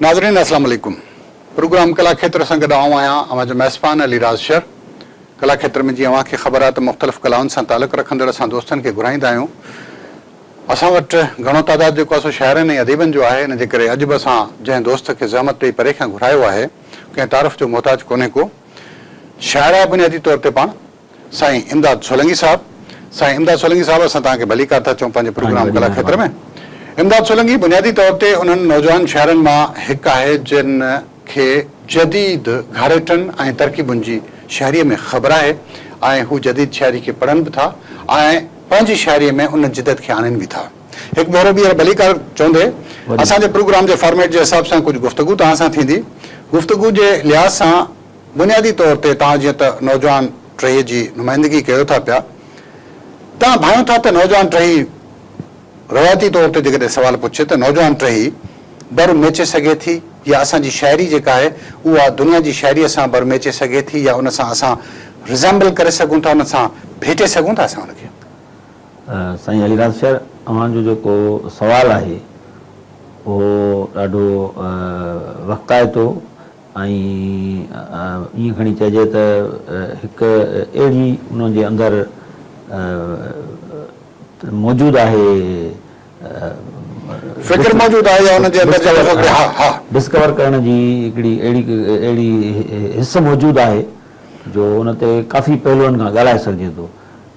ناظرين اسلام عليڪم پروگرام ڪلا کيتر سان گڏ آئون آهيان اوهان جو ميزبان علي راز شر ڪلا کيتر ۾ جيئن اوهان کي خبر آهي ته مختلف ڪلائن سان تعلق رکندڙ اسان دوستن کي گهرائيندا آهيون اسان وٽ گهڻو تعداد جيڪو آهي سو شاعرن ۽ اديبن جو آهي ان جي ڪري اڄ به اسان جنهن دوست کي زحمت ڏئي پري کان گهرايو آهي ڪنهن تعارف جو محتاج ڪونهي ڪو شاعر آهي بنيادي طور تي پاڻ سائين امداد سولنگي صاحب سائين امداد سولنگي صاحب اسان توهان کي ڀليڪار ٿا چئون پنهنجي پروگرام ڪلا کيتر ۾ امداد سولنگي بنيادي طور تي انهن نوجوان شاعرن مان هڪ آهي جن کي جديد گهاڙيٽن ۽ ترڪيبن جي شاعريء ۾ خبر آهي ۽ هو جديد شاعري کي پڙهن به ٿا ۽ پنهنجي شاعريء ۾ ان جدت کي آڻين به ٿا. هڪ ڀيرو ٻيهر ڀليڪار چوندي اسان جي پروگرام جي فارميٽ جي حساب سان ڪجهه گفتگو توهان سان ٿيندي. گفتگو جي لحاظ سان بنيادي طور تي توهان جيئن ته نوجوان ٽهيء جي نمائندگي ڪيو ٿا پيا، توهان ڀانيو ٿا ته نوجوان ٽهي روايتي طور تي جيڪڏهن سوال پڇجي ته نوجوان ٽهي بر ميچي سگهي ٿي يا اسان جي شاعري جيڪا آهي اها دنيا جي شاعريء سان بر ميچي سگهي ٿي يا ان سان اسان Resemble ڪري سگهون ٿا ان سان ڀيٽي سگهون ٿا اسان ان کي؟ سائين علي راز شر اوهان جو جيڪو سوال آهي اهو ڏاڍو وقتائتو ۽ ائين کڻي چئجي ته هڪ اهڙي ان جي اندر موجود آهي فڪر موجود آهي يا ان جي اندر جيڪو سو ها ها. ڊسڪور ڪرڻ جي هڪڙي اهڙي اهڙي حس موجود آهي جو ان تي ڪافي پهلوئن کان ڳالهائي سگهجي ٿو.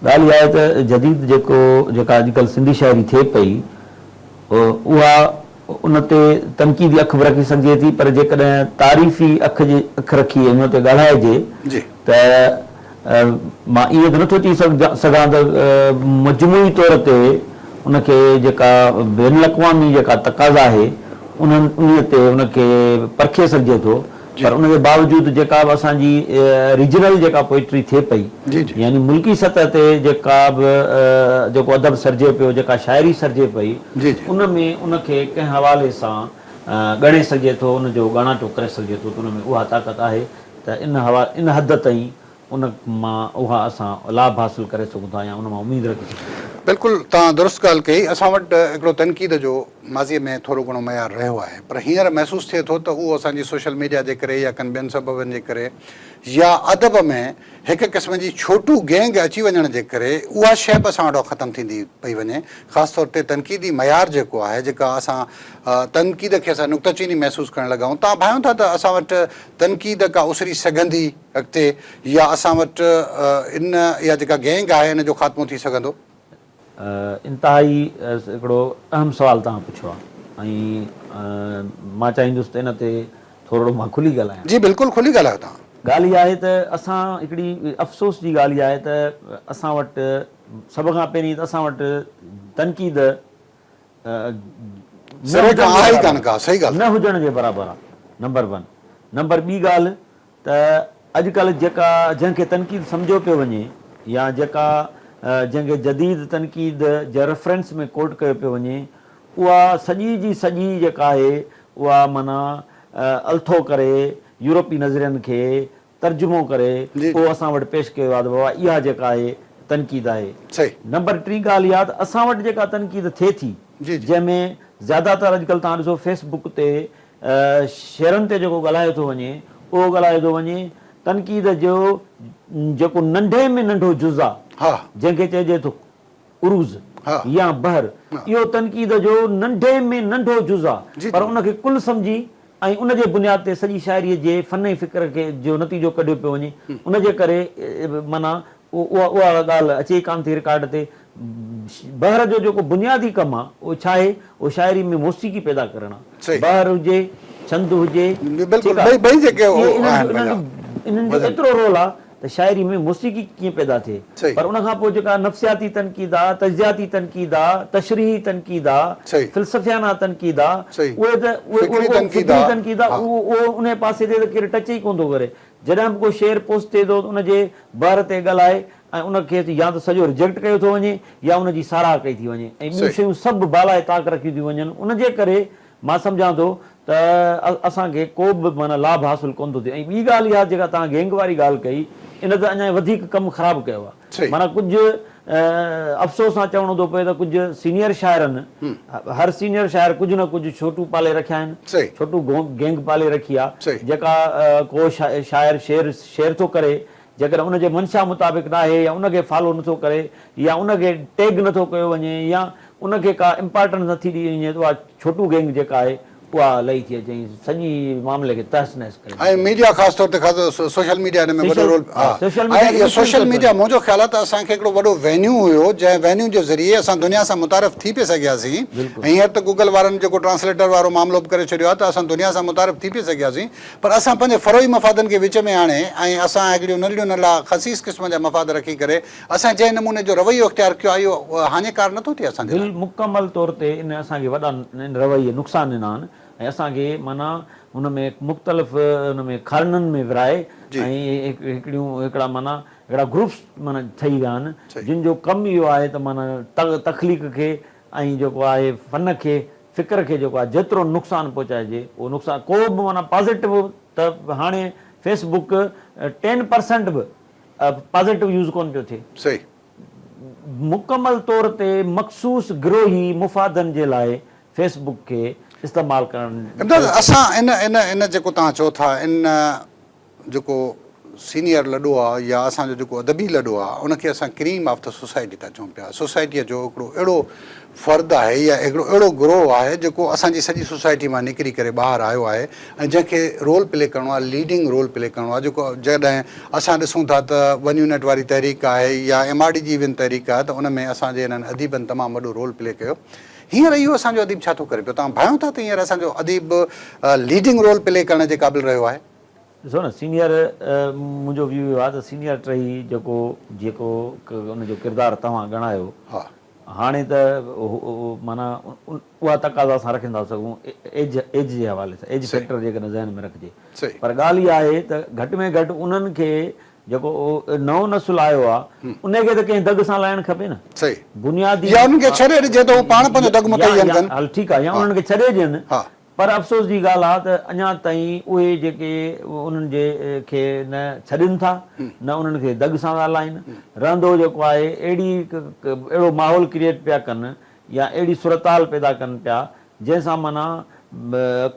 ڳالهه اها آهي ته جديد جيڪو جيڪا اڄڪلهه سنڌي شاعري ٿئي پئي اها ان تي تنقيدي اک به رکي سگهجي ٿي پر جيڪڏهن تعريفي اک جي اک رکي ان تي ڳالهائجي ته مان ائين ته نٿو چئي سگهان ته مجموعي طور تي ان کي جيڪا بين الاقوامي جيڪا تقاضا آهي انهن انهي تي ان کي پرکي سگهجي ٿو پر ان جي باوجود جيڪا به اسان جي ريجنل جيڪا پوئٽري ٿئي پئي يعني ملڪي سطح تي جيڪا به جيڪو ادب سرجي پيو جيڪا شاعري سرجي پئي ان ۾ ان کي ڪنهن حوالي سان ڳڻي سگهجي ٿو ان جو ڳاڻاٽو ڪري سگهجي ٿو ته ان ۾ اها طاقت آهي ته ان ان حد تائين ان مان اها اسان لاڀ حاصل ڪري سگهون ٿا يا ان مان اميد رکي سگهون ٿا. بلڪل توهان درست ڳالهه ڪئي اسان وٽ هڪڙو تنقيد جو ماضي ۾ ٿورو گهڻو معيار رهيو آهي پر هينئر محسوس ٿئي ٿو ته اهو اسان جي سوشل ميڊيا جي ڪري يا ڪن ٻين سببن جي ڪري يا ادب ۾ هڪ قسم جي ڇوٽو گينگ اچي وڃڻ جي ڪري اها شيء به اسان وٽان ختم ٿيندي پئي وڃي خاص طور تي تنقيدي معيار جيڪو آهي جيڪا اسان تنقيد کي اسان نڪته چيني محسوس ڪرڻ لڳا آهيون توهان ڀانيو ٿا ته اسان وٽ تنقيد ڪا اسري سگهندي اڳتي يا اسان وٽ ان اها جيڪا گينگ آهي ان جو خاتمو ٿي سگهندو؟ انتهائي هڪڙو اهم سوال توهان پڇيو آهي ۽ مان چاهيندس ته ان تي ٿورڙو مان کلي ڳالهايان. جي بلڪل کلي ڳالهايو توهان. ڳالهه اها آهي ته اسان هڪڙي افسوس جي ڳالهه اها آهي ته اسان وٽ سڀ کان پهرين ته اسان وٽ تنقيد سري کان آهي ئي ڪانه ڪا، صحيح ڳالهه. نه هجڻ جي برابر آهي نمبر ون. نمبر ٻي ڳالهه ته اڄڪلهه جيڪا جنهن کي تنقيد سمجهيو پيو وڃي يا جيڪا جنهن کي جديد تنقيد جي ريفرنس ۾ ڪوٽ ڪيو پيو وڃي اها سڄي جي سڄي جيڪا آهي اها معنيٰ الٿو ڪري يورپي نظرين کي ترجمو ڪري اهو اسان وٽ پيش ڪيو آهي ته بابا اها جيڪا آهي تنقيد آهي. نمبر ٽين ڳالهه اها ته اسان وٽ جيڪا تنقيد ٿئي ٿي جنهن ۾ زياده تر اڄڪلهه توهان ڏسو فيس بڪ تي شعرن تي جيڪو ڳالهايو ٿو وڃي اهو ڳالهايو ٿو وڃي تنقيد جو جيڪو ننڍي ۾ ننڍو جز آهي جنهن کي چئجي ٿو عروض يا بحر اهو تنقيد جو ننڍي ۾ ننڍو جز آهي پر ان کي ڪل سمجهي ۽ ان جي بنياد تي سڄي شاعريء جي فن ۽ فڪر کي جو نتيجو ڪڍيو پيو وڃي ان جي ڪري معنيٰ اها اها ڳالهه اچي ئي ڪانه ٿي رڪارڊ تي. بحر جو جيڪو بنيادي ڪم آ اهو ڇا آهي؟ اهو شاعري ۾ موسيقي پيدا ڪرڻ آ. بحر هجي، ڇند هجي، ٺيڪ آ. اهي انهن جو ايترو رول آ ته شاعري ۾ موسيقي ڪيئن پيدا ٿئي. پر ان کان پوء جيڪا نفسياتي تنقيد آ، تجزياتي تنقيد آ، تشريحي تنقيد آ، فلسفيانه تنقيد آ، اهي ته فڪري تنقيد آ، اهو انهي پاسي تي ته ڪير ٽچ ئي ڪونه ٿو ڪري. جڏهن به ڪو شعر پوسٽ ٿئي ٿو ته ان جي بحر تي ڳالهائي ۽ ان کي يا ته سڄو رجيڪٽ ڪيو ٿو وڃي يا ان جي ساراهه ڪئي ٿي وڃي ۽ ٻيون شيون سڀ بالائي طاق رکيون ٿيون وڃن ان جي ڪري مان سمجهان ٿو ته اسان کي ڪو به معنيٰ لاڀ حاصل ڪونه ٿو ٿئي ۽ ٻي ڳالهه اها جيڪا توهان گينگ واري ڳالهه ڪئي ان ته اڃا وڌيڪ ڪم خراب ڪيو آهي معنيٰ ڪجهه افسوس سان چوڻو ٿو پوي ته ڪجهه سينيئر شاعرن، هر سينيئر شاعر ڪجهه نه ڪجهه ڇوٽو پالي رکيا آهن، ڇوٽو گينگ پالي رکي آهي، جيڪا ڪو شاعر شعر شيئر ٿو ڪري، جيڪڏهن ان جي منشا مطابق ناهي يا ان کي فالو نٿو ڪري يا ان کي ٽيگ نٿو ڪيو وڃي يا ان کي ڪا امپارٽنس نٿي ڏني وڃي ته اها ڇوٽو گينگ جيڪا آهي اها لهي ٿي اچي ۽ سڄي معاملي کي تهس نهس ڪري ٿي ۽ ميڊيا خاص طور تي خاص سوشل ميڊيا ان ۾ وڏو رول ها ۽ اهو سوشل ميڊيا منهنجو خيال آهي ته اسان کي هڪڙو وڏو وينيو هيو جنهن وينيو جي ذريعي اسان دنيا سان متعارف ٿي پئي سگهياسين ۽ هينئر ته گوگل وارن جيڪو ٽرانسليٽر وارو معاملو به ڪري ڇڏيو آهي ته اسان دنيا سان متعارف ٿي پئي سگهياسين پر اسان پنهنجي فروعي مفادن کي وچ ۾ آڻي ۽ اسان هڪڙيون ننڍڙيون ننڍڙا خسيس قسم جا مفاد رکي ڪري اسان جنهن نموني جو رويو اختيار ڪيو آهي اهو هاڃيڪار نٿو ٿئي اسان جي لاء. بل مڪمل طور تي ان اسان کي وڏا ان رويي نقصان ڏنا آهن ۽ اسان کي معنيٰ ان ۾ مختلف ان ۾ خرنن ۾ ورهائي ۽ هڪڙيون هڪڙا معنيٰ هڪڙا گروپس معنيٰ ٺهي ويا آهن جن جو ڪم اهو آهي ته معنيٰ تخليق کي ۽ جيڪو آهي فن کي فڪر کي جيڪو آهي جيترو نقصان پهچائجي اهو نقصان ڪو به معنيٰ پازيٽو ته هاڻي فيس بڪ ٽين پرسنٽ به پازيٽو يوز ڪونه پيو ٿئي. صحيح. مڪمل طور تي مخصوص گروهي مفادن جي لاء فيس بڪ کي استعمال ڪرڻ. امداد اسان ان ان ان جيڪو توهان چئو ٿا ان جيڪو سينيئر لڏو آ يا اسان جو جيڪو ادبي لڏو آ ان کي اسان ڪريم آف the society ٿا چئون پيا. سوسائٽيء جو هڪڙو اهڙو فرد آهي يا هڪڙو اهڙو گروهه آهي جيڪو اسان جي سڄي سوسائٽي مان نڪري ڪري ٻاهر آيو آهي ۽ جنهن کي رول پلي ڪرڻو آهي، ليڊنگ رول پلي ڪرڻو آهي جيڪو جڏهن اسان ڏسون ٿا ته ون يونٽ واري تحريڪ آهي يا ايم آر ڊي جي ون تحريڪ آهي ته ان ۾ اسان جي انهن اديبن تمام وڏو رول پلي ڪيو. هينئر اهو اسان جو اديب ڇا ٿو ڪري پيو؟ توهان ڀانئيو ٿا ته هينئر اسان جو اديب ليڊنگ رول پلي ڪرڻ جي قابل رهيو آهي؟ ڏسو نه سينيئر منهنجو ويو اهو آهي ته سينيئر ٽهي جيڪو جيڪو ان جو ڪردار توهان ڳڻايو هاڻي ته معنيٰ اها تقاضا اسان رکي نٿا سگهون ايج ايج جي حوالي سان ايج فيڪٽر جيڪڏهن ذهن ۾ رکجي پر ڳالهه اها آهي ته گهٽ ۾ گهٽ انهن کي جيڪو نئون نسل آيو آهي ان کي ته ڪنهن دڳ سان لائڻ کپي نه بنيادي يا انهن کي ڇڏي ڏجي ته هو پاڻ پنهنجو دڳ متعين ڪن هل ٺيڪ آهي يا انهن کي ڇڏي ڏين پر افسوس جي ڳالهه آ ته اڃا تائين اهي جيڪي انهن جي کي نه ڇڏين ٿا نه انهن کي دڳ سان ٿا لائين رهندو جيڪو آهي اهڙي اهڙو ماحول ڪريئيٽ پيا ڪن يا اهڙي صورتحال پيدا ڪن پيا جنهن سان معنيٰ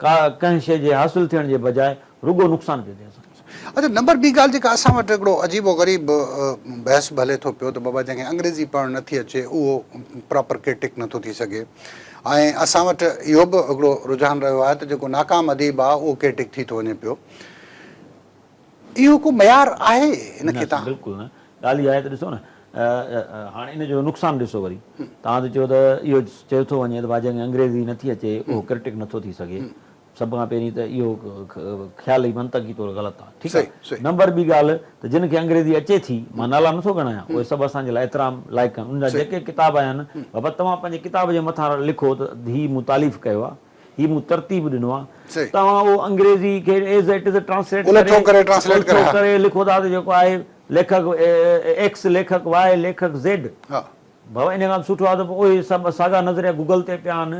ڪا ڪنهن شيء جي حاصل ٿيڻ جي بجاء رڳو نقصان پيو ٿئي اسان کي. اڇا نمبر ٻي ڳالهه جيڪا اسان وٽ هڪڙو عجيب و غريب بحث به هلي ٿو پيو ته بابا جنهن کي انگريزي پڙهڻ نٿي اچي اهو پراپر ڪرٽڪ نٿو ٿي سگهي ۽ اسان وٽ اهو به هڪڙو رجحان رهيو آهي ته جيڪو ناڪام اديب آهي اهو ڪرٽڪ ٿي ٿو وڃي پيو. اهو ڪو معيار آهي ان کي نه تان. بلڪل نه ڳالهه اها آهي ته ڏسو نه هاڻي ان جو نقصان ڏسو وري توهان ته چيو ته اهو چيو ٿو وڃي ته ڀاء جنهن کي انگريزي نٿي اچي اهو ڪرٽڪ نٿو ٿي سگهي سڀ کان پهرين ته اهو خيال ئي منطقي طور غلط آهي ٺيڪ آهي نمبر ٻي ڳالهه ته جن کي انگريزي اچي ٿي مان نالا نٿو ڳڻايان اهي سڀ اسان جي لاء احترام لائق آهن انهن جا جيڪي ڪتاب آيا آهن بابا توهان پنهنجي ڪتاب جي مٿان لکو ته هي مون تاليف ڪيو آهي هي مون ترتيب ڏنو آهي توهان اهو انگريزي کي ايز it is translate ڪري الٽو ڪري لکو ٿا ته جيڪو آهي ليکڪ ايڪس ليکڪ واء ليکڪ زيڊ بابا ان کان سٺو آهي ته پوء اهي سڀ ساڳا نظريا گوگل تي پيا آهن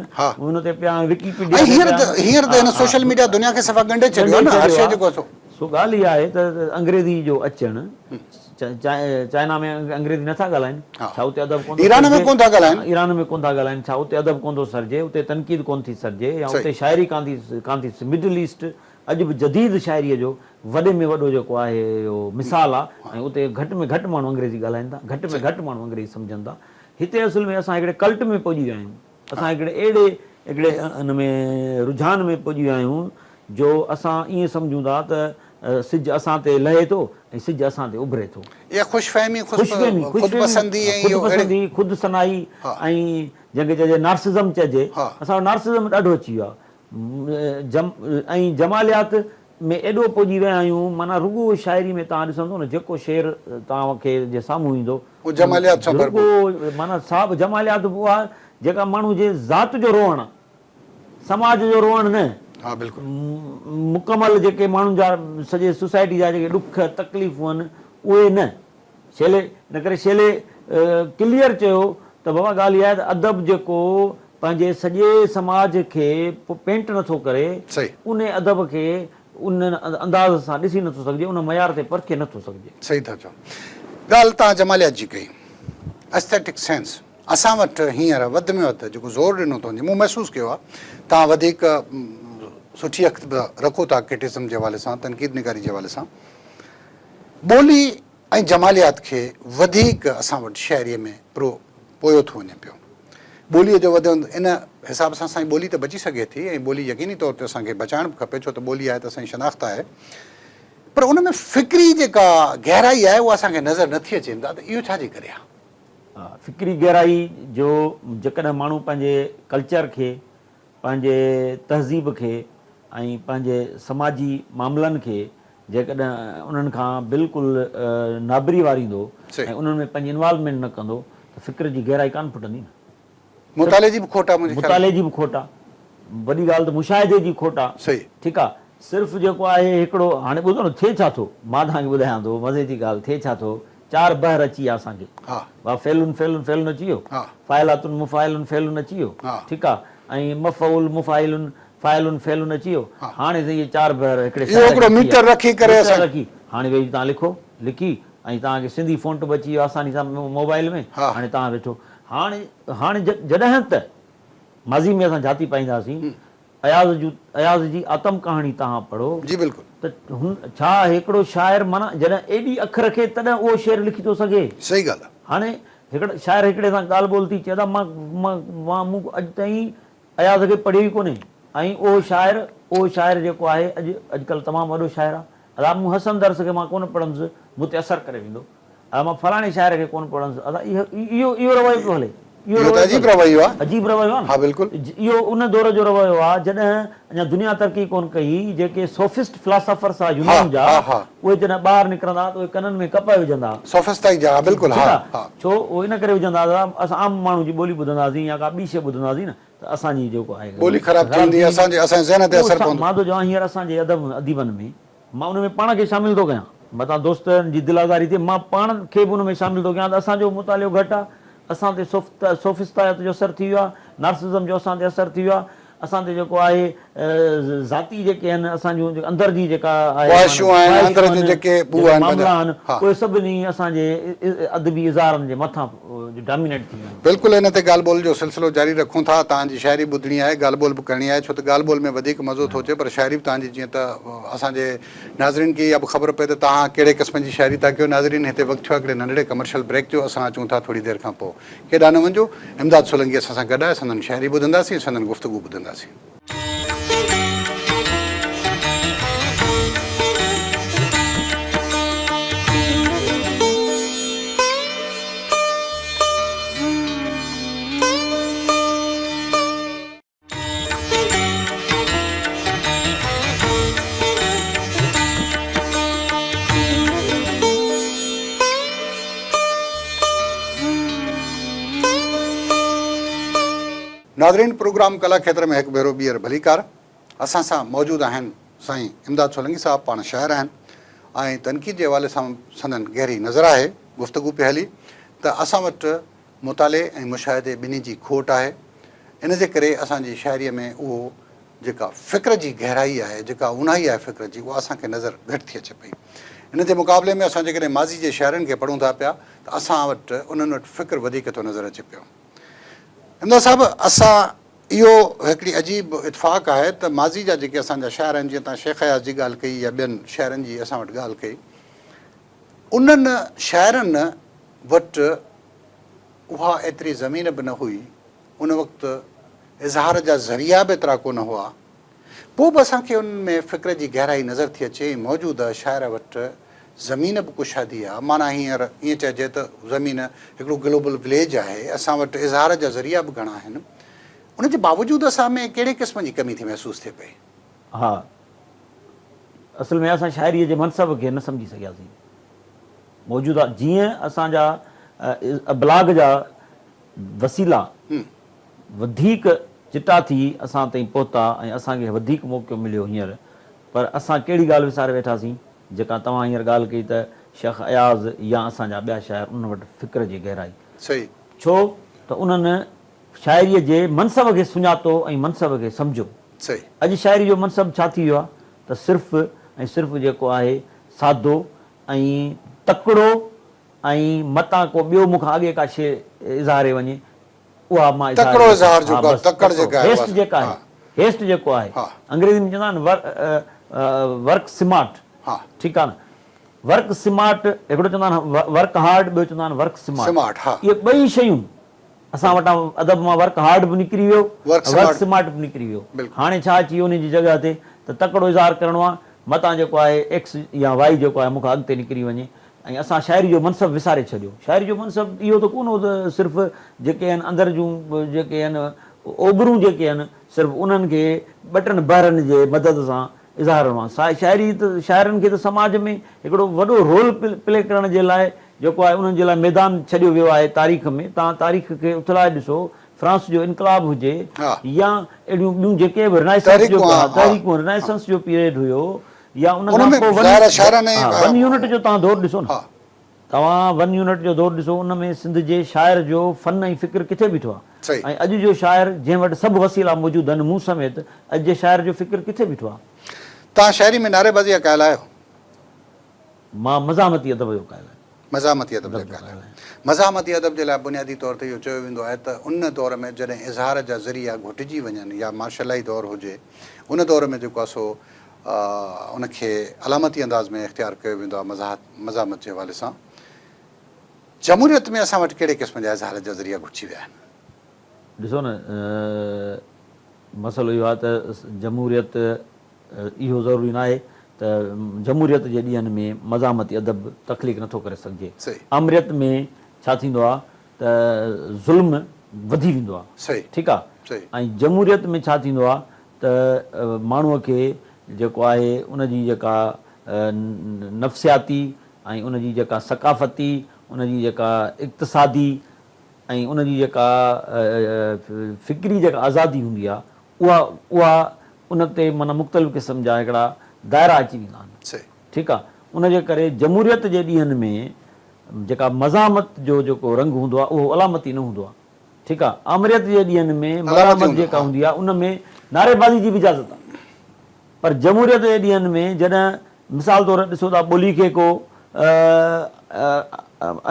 ان تي پيا آهن وڪي پيڊيا تي پيا آهن. هينئر ته هن سوشل ميڊيا دنيا کي صفا ڳنڍي ڇڏيو آهي نه هر شيء جيڪو سو. سو ڳالهه اها آهي ته انگريزي جو اچڻ چائنا ۾ انگريزي نٿا ڳالهائين ڇا اتي ادب ڪونه ٿو ايران ۾ ڪونه ٿا ڳالهائين ايران ۾ ڪونه ٿا ڳالهائين ڇا اتي ادب ڪونه ٿو سرجي اتي تنقيد ڪونه ٿي سرجي يا اتي شاعري ڪانه ٿي مڊل ايسٽ اڄ به جديد شاعريء جو وڏي ۾ وڏو جيڪو آهي اهو مثال آ ۽ اتي گهٽ ۾ گهٽ ماڻهو انگريزي ڳالهائين ٿا، گهٽ ۾ گهٽ ماڻهو انگريزي سمجهن ٿا. هتي اصل ۾ اسان هڪڙي ڪلٽ ۾ پڄي ويا آهيون. اسان هڪڙي اهڙي هڪڙي ان ۾ رجحان ۾ پڄي ويا آهيون جو اسان ائين سمجهون ٿا ته سج اسان تي لهي ٿو ۽ سج اسان تي اڀري ٿو. اها خوش فهمي، خود پسندي ۽ اهو خود پسندي، خود ثنائي ۽ جنهن کي چئجي نارسزم چئجي، اسان وٽ نارسزم ڏاڍو اچي ويو آهي. ۽ جماليات ۾ ايڏو پڄي ويا آهيون معنيٰ رڳو شاعري ۾ توهان ڏسندو نه جيڪو شعر توهان کي جي سامهون ايندو اهو جماليات سان ڀرپور. رڳو معنيٰ صاحب جماليات به اها جيڪا ماڻهو جي ذات جو روئڻ آ سماج جو روئڻ نه. ها بلڪل. مڪمل جيڪي ماڻهن جا سڄي سوسائٽي جا جيڪي ڏک تڪليفون آهن اهي نه. شيلي ان ڪري شيلي ڪليئر چيو ته بابا ڳالهه اها آهي ته ادب جيڪو پنهنجي سڄي سماج کي پينٽ نٿو ڪري ان ادب کي ان انداز سان ڏسي نٿو سگهجي ان معيار تي پرکي نٿو سگهجي. صحيح ٿا چئو. ڳالهه توهان جماليات جي ڪئي. Aesthetic Sense، اسان وٽ هينئر وڌ ۾ وڌ جيڪو زور ڏنو ٿو وڃي، مون محسوس ڪيو آهي، توهان وڌيڪ سٺي اک به رکو ٿا ڪرٽسزم جي حوالي سان، تنقيد نگاري جي حوالي سان، ٻولي ۽ جماليات کي وڌيڪ اسان وٽ شاعريء ۾ پرو پويو ٿو وڃي پيو. ٻوليء جو وڌ ان حساب سان اسان جي ٻولي ته بچي سگهي ٿي ۽ ٻولي يقيني طور تي اسان کي بچائڻ به کپي ڇو ته ٻولي آهي ته اسان جي شناخت آهي پر ان ۾ فڪري جيڪا گهرائي آهي اها اسان کي نظر نٿي اچي امداد اهو ڇا جي ڪري آهي؟ فڪري گهرائي جو جيڪڏهن ماڻهو پنهنجي ڪلچر کي، پنهنجي تهذيب کي ۽ پنهنجي سماجي معاملن کي جيڪڏهن انهن کان بلڪل نابري واريندو ۽ انهن ۾ پنهنجي انوالومينٽ نه ڪندو ته فڪر جي گهرائي ڪانه ڦٽندي نه. مطالعي جي به کوٽ آ منهنجي خيال ۾. مطالعي جي به کوٽ آ. وڏي ڳالهه ته مشاهدي جي کوٽ آ. صحيح. ٺيڪ آ. صرف جيڪو آهي هڪڙو هاڻي ٻڌو نه ٿئي ڇا ٿو مان توهان کي ٻڌايان ٿو مزي جي ڳالهه ٿئي ڇا ٿو چار بحر اچي ويا اسان کي. ها. وا فعلن فعلن فعلن اچي ويو. ها. فاعلاتن مفاعلن فعلن اچي ويو. ها. ٺيڪ آ ۽ مفعول مفاعلن فاعلن فعلن اچي ويو. ها. هاڻي سائين اهي چار بحر هڪڙي اهو شاعر کي هڪڙو اچي ويا. ميٽر رکي ڪري ميٽر اسان. رکي هاڻي ويهي توهان لکو لکي ۽ توهان کي سنڌي فونٽ به اچي ويو آساني سان موبائل ۾ ها. هاڻي توهان ويٺو هاڻي هاڻي جڏهن ته ماضي ۾ اسان جھاتي پائينداسين اياز جون اياز جي آتم ڪهاڻي توهان پڙهو جي بلڪل. ته هن ڇا هڪڙو شاعر معنيٰ جڏهن ايڏي اک رکي تڏهن اهو شعر لکي ٿو سگهي. صحيح ڳالهه آ. هاڻي هڪڙو شاعر هڪڙي سان ڳالهه ٻولهه ٿي چئي ادا مان مان مان مون اڄ تائين اياز کي پڙهيو ئي ڪونهي ۽ اهو شاعر اهو شاعر جيڪو آهي اڄ اڄڪلهه تمام وڏو شاعر آ ادا مون حسن درس کي مان ڪونه پڙهندس مون تي اثر ڪري ويندو. ادا مان فلاڻي شاعر کي ڪونه پڙهندس ادا اهو اهو اهو رويو پيو هلي اهو ته عجيب رويو آ. عجيب رويو آ نه. ها بلڪل. اهو ان دور جو رويو آ جڏهن اڃا دنيا ترقي ڪونه ڪئي هئي جيڪي سوفسٽ فلاسافرس ها يونان جا اهي جڏهن ٻاهر نڪرندا ها ته اهي ڪنن ۾ ڪپهه وجهندا ها. سوفسطائي جا ها بلڪل ها ها. ڇو اهي ان ڪري وجهندا ها ته اسان عام ماڻهو جي ٻولي ٻڌنداسين يا ڪا ٻي شيء ٻڌنداسين نه ته اسان جي جيڪو آهي ٻولي خراب ٿي ويندي اسان جي اسان جي ذهن تي اثر پوندو. مان ٿو چوان هينئر اسان جي ادب اديبن ۾ مان ان ۾ پاڻ کي شامل ٿو ڪيان، متان دوستن جي دل آزاري ٿئي، مان پاڻ کي به ان ۾ شامل ٿو ڪيان ته اسان جو مطالعو گهٽ آ، اسان تي سوفسطائيت جو اثر ٿي ويو آ، نارسزم جو اسان تي اثر ٿي ويو آ، اسان تي جيڪو آهي ذاتي جيڪي آهن اسان جون اندر جي جيڪا آهي خواهشون آهن، اندر جون جيڪي بو آهن معاملا آهن اهي سڀني اسان جي ادبي اظهارن جي مٿان ڊامينيٽ ٿي ويا آهن. بلڪل ان تي ڳالهه ٻولهه جو سلسلو جاري رکون ٿا، توهان جي شاعري ٻڌڻي آهي، ڳالهه ٻولهه به ڪرڻي آهي، ڇو ته ڳالهه ٻولهه ۾ وڌيڪ مزو ٿو اچي پر شاعري به توهان جي جيئن ته اسان جي ناظرين کي اها به خبر پئي ته توهان ڪهڙي قسم جي شاعري ٿا ڪيو، ناظرين هتي وقت ٿيو آهي هڪڙي ننڍڙي ڪمرشل بريڪ جو، اسان اچون ٿا ٿوري دير کان پوء، ڪيڏانهن نه وڃجو، امداد سولنگي اسان سان گڏ آهي، سندن شاعري ٻڌنداسين ۽ سندن گفتگو ٻڌنداسين. ناظرين پروگرام ڪلا کيتر ۾ هڪ ڀيرو ٻيهر ڀليڪار اسان سان موجود آهن سائين امداد سولنگي صاحب پاڻ شاعر آهن ۽ تنقيد جي حوالي سان سندن گهري نظر آهي گفتگو پئي هلي ته اسان وٽ مطالعي ۽ مشاهدي ٻنهي جي کوٽ آهي ان جي ڪري اسان جي شاعري ۾ اهو جيڪا فڪر جي گهرائي آهي جيڪا اونهائي آهي فڪر جي اها اسان کي نظر گهٽ ٿي اچي پئي ان جي مقابلي ۾ اسان جيڪڏهن ماضي جي شاعرن کي پڙهون ٿا پيا ته اسان وٽ انهن وٽ فڪر وڌيڪ ٿو نظر اچي پيو. امداد صاحب اسان اهو هڪڙي عجيب اتفاق آهي ته ماضي جا جيڪي اسان جا شاعر آهن جيئن توهان شيخ اياز جي ڳالهه ڪئي يا ٻين شاعرن جي اسان وٽ ڳالهه ڪئي انهن شاعرن وٽ اها ايتري زمين به نه هئي ان وقت اظهار جا ذريعا به ايترا ڪونه هئا پوء به اسان کي انهن ۾ فڪر جي گهرائي نظر ٿي اچي ۽ موجوده شاعر وٽ زمين به ڪشادي آ، معنيٰ هينئر ائين چئجي ته زمين هڪڙو گلوبل وليج آهي، اسان وٽ اظهار جا ذريعا به گهڻا آهن، ان جي باوجود اسان ۾ ڪهڙي قسم جي ڪمي ٿي محسوس ٿئي پئي؟ ها، اصل ۾ اسان شاعريء جي منصب کي نه سمجهي سگهياسين. موجوده جيئن اسان جا ابلاغ جا وسيلا وڌيڪ چٽا ٿي اسان تائين پهتا ۽ اسان کي وڌيڪ موقعو مليو هينئر پر اسان ڪهڙي ڳالهه وساري ويٺاسين جيڪا توهان هينئر ڳالهه ڪئي ته شيخ اياز يا اسان جا ٻيا شاعر انهن وٽ فڪر جي گهرائي صحيح. ڇو ته انهن شاعريء جي منصب کي سڃاتو ۽ منصب کي سمجهيو. صحيح. اڄ شاعري جو منصب ڇا ٿي ويو آهي ته صرف ۽ صرف جيڪو آهي سادو ۽ تڪڙو. ۽ متان ڪو ٻيو مون کان اڳي ڪا شيء اظهاري وڃي اها مان اظهاري تڪڙو وٺان. اظهار ها جيڪو آهي بس تڪڙ تڪڙو جيڪا آهي هيسٽ اها جيڪا آهي ها. هيسٽ جيڪو آهي ها. انگريزي ۾ چوندا آهن ورڪ سمارٽ ها. ٺيڪ آهي نه ورڪ سمارٽ هڪڙو چوندا آهن ورڪ هارڊ ٻيو چوندا آهن ورڪ سمارٽ سمارٽ ها. اهي ٻئي شيون اسان وٽان ادب مان ورڪ هارڊ به نڪري ويو ورڪ ورڪ سمارٽ سمارٽ به نڪري ويو. بلڪل. هاڻي ڇا اچي ويو ان جي جڳهه تي ته تڪڙو اظهار ڪرڻو آهي متان جيڪو آهي ايڪس يا وائي جيڪو آهي مون کان اڳتي نڪري وڃي ۽ اسان شاعري جو منصب وساري ڇڏيو. شاعري جو منصب اهو ته ڪونه هو ته صرف جيڪي آهن اندر جون جيڪي آهن اوٻرون جيڪي آهن صرف انهن کي ٻه ٽن بحرن جي مدد سان اظهارڻو آهي. شاعري ته شاعرن کي ته سماج ۾ هڪڙو وڏو رول پلي ڪرڻ جي لاء جيڪو آهي انهن جي لاء ميدان ڇڏيو ويو آهي تاريخ ۾ توهان تاريخ کي اٿلائي ڏسو فرانس جو انقلاب هجي يا اهڙيون ٻيون جيڪي به رنائسنس جو تحريڪون رنائسنس جو پيريڊ هيو يا ان کان پوء ون يونٽ جو توهان دور ڏسو نه توهان ون يونٽ جو دور ڏسو ان ۾ سنڌ جي شاعر جو فن ۽ فڪر ڪٿي بيٺو آهي ۽ اڄ جو شاعر جنهن وٽ سڀ وسيلا موجود آهن مون سميت اڄ جي شاعر جو فڪر ڪٿي بيٺو آهي. توهان شاعري ۾ نعريبازي جا قائل آهيو؟ مان مزاحمتي ادب جو قائل آهيان. مزاحمتي ادب جا قائل آهيو. مزاحمتي ادب جي لاء بنيادي طور تي اهو چيو ويندو آهي ته ان دور ۾ جڏهن اظهار جا ذريعا گهٽجي وڃن يا مارشلائي دور هجي ان دور ۾ جيڪو آهي سو ان کي علامتي انداز ۾ اختيار ڪيو ويندو آهي مزاحمت جي حوالي سان. جمهوريت ۾ اسان وٽ ڪهڙي قسم جا اظهار جا ذريعا گهٽجي ويا آهن؟ ڏسو نه مسئلو اهو آهي ته جمهوريت اهو ضروري ناهي ته جمهوريت جي ڏينهن ۾ مزاحمتي ادب تخليق نٿو ڪري سگهجي. آمريت ۾ ڇا ٿيندو آهي ته ظلم وڌي ويندو آهي ٺيڪ آهي ۽ جمهوريت ۾ ڇا ٿيندو آهي ته ماڻهوء کي جيڪو آهي ان جي جيڪا نفسياتي ۽ ان جي جيڪا ثقافتي ان جي جيڪا اقتصادي ۽ ان جي جيڪا فڪري جيڪا آزادي هوندي آهي اها اها ان تي معنيٰ مختلف قسم جا هڪڙا دائرا اچي ويندا آهن ٺيڪ آهي ان جي ڪري جمهوريت جي ڏينهن ۾ جيڪا مزاحمت جو جيڪو رنگ هوندو آهي اهو علامتي نه هوندو آهي ٺيڪ آهي آمريت جي ڏينهن ۾ مزاحمت جيڪا هوندي آهي ان ۾ نعريبازي جي به اجازت آهي پر جمهوريت جي ڏينهن ۾ جڏهن مثال طور ڏسو ٿا ٻولي کي ڪو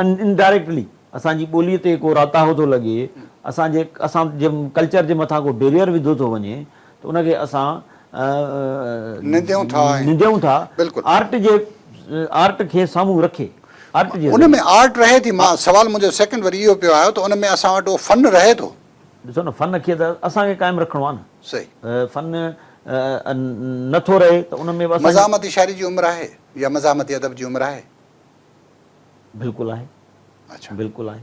انڊائريڪٽلي اسان جي ٻولي تي ڪو راتاهو ٿو لڳي، اسان جي اسان جي ڪلچر جي مٿان ڪو بيريئر وڌو ٿو وڃي ته ان کي اسان ننديون ٿا ۽ ننديون ٿا بلڪل آرٽ جي آرٽ کي سامهون رکي آرٽ جي ان ۾ آرٽ رهي ٿي مان سوال منهنجو سيڪنڊ وري اهو پيو آيو ته ان ۾ اسان وٽ اهو فن رهي ٿو. ڏسو نه فن کي ته اسان کي قائم رکڻو آهي نه صحيح. فن نه ٿو رهي ته ان ۾ به اسان جي. مزاحمتي شاعري جي عمر آهي يا مزاحمتي ادب جي عمر آهي؟ بلڪل آهي. اڇا. بلڪل آهي.